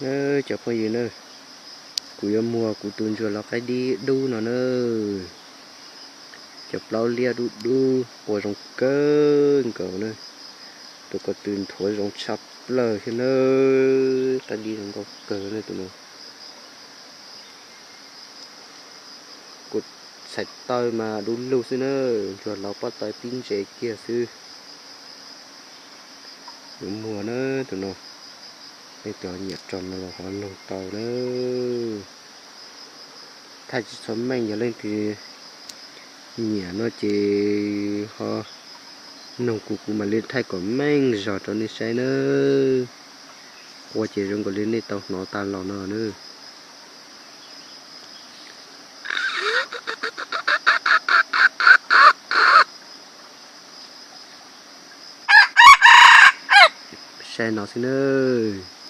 Cov phooj ywg na, kuv yuav muag kuv tus ntsuag laus qaib dib dub no na. Cov plaub liab dub dub ua zoo kawg nkaus na. Tus ko tw nthuav zoo tshaj plaws thiab na. Qaib dib zoo nkauj kawg na tus no. Kuv txhais taw mas du lug xwb na, ntsuag laus pob taw tib ntse kiag xwb. Yuav muag na tus no, nej cov nyiam rau no los ho noog tau na. Thaij tsis txhob meej, yog leej twg nyiam no ces ho noog kuv, kuv mam li thaij kom meej zog rau nej saib na. Ua ces zoo nkaus li nej tau hnov tas los no na. Saib no xwb nawb.